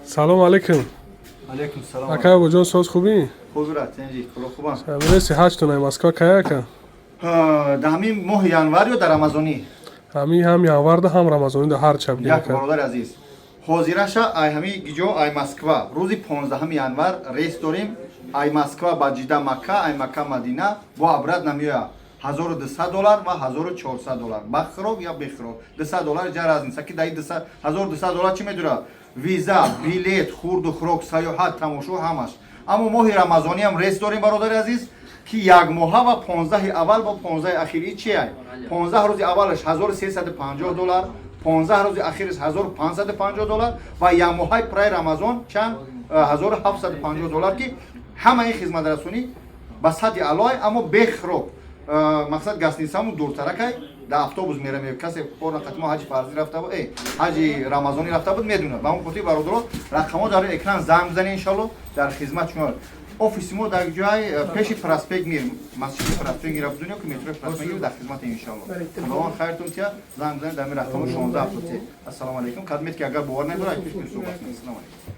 Салом алейкум. Алейкум салом. Акай Абуҷон, соз, хубӣ? Хуб, ратенҷи, куло хубам. Рейси ҳаҷтон Москва кай, ака? Дар ҳамин моҳи январ ё дар рамазонӣ? Ҳамин ҳам январда, ҳам рамазонида, ҳар чаб. Як бародари азиз, ҳозираша ай ҳамин гиҷо, ай Москва, рӯзи 15 январ рейс дорем: ай Москва ба Ҷида, Макка, ай Макка Мадина, бо обратно меоя, 1200 доллар ва 1400 доллар, ба хӯрок я бехӯрок. 200 доллар ҷа разница, ки даи 1200 доллар чӣ медура? Виза, билет, хурду хӯрок, саёҳат, тамошо, ҳамаш. Аммо моҳи рамазониам рейс дорем, бародари азиз, ки як моҳа ва 15-и аввал бо 15-и ахири чиай? 15 рӯзи аввалаш 1350 доллар, 15 рӯзи ахираш 1550 доллар ва якмоҳаи праи рамазон чанд? 1750 доллар, ки ҳама ин хизматрасонӣ ба сатҳи аълое, аммо бехӯрок. Мақсад, гостиницамон дуртаракай, дар автобус меравем. Касе порна қатимо ҳаҷи фарзӣ рафта буд, ҳаҷи рамазонӣ рафта буд, медонад. Ба он хотир, бародаро, рақамҳо дар экран, занг бизанед, иншалло, дар хизмат шумо. Офиси мо дар ҷои пеши проспект Мир, масҷиди проспект Мир будунё, ки метрои проспект Мир, дар хизмати, иншалло. Худованд хайртон тия. Занг бизанед дар ин рақамҳо: 16 73. Ассалому алайкум. Кадмет ки агар бовар надорад, пеш мисӯҳбат. Ассалому алайкум.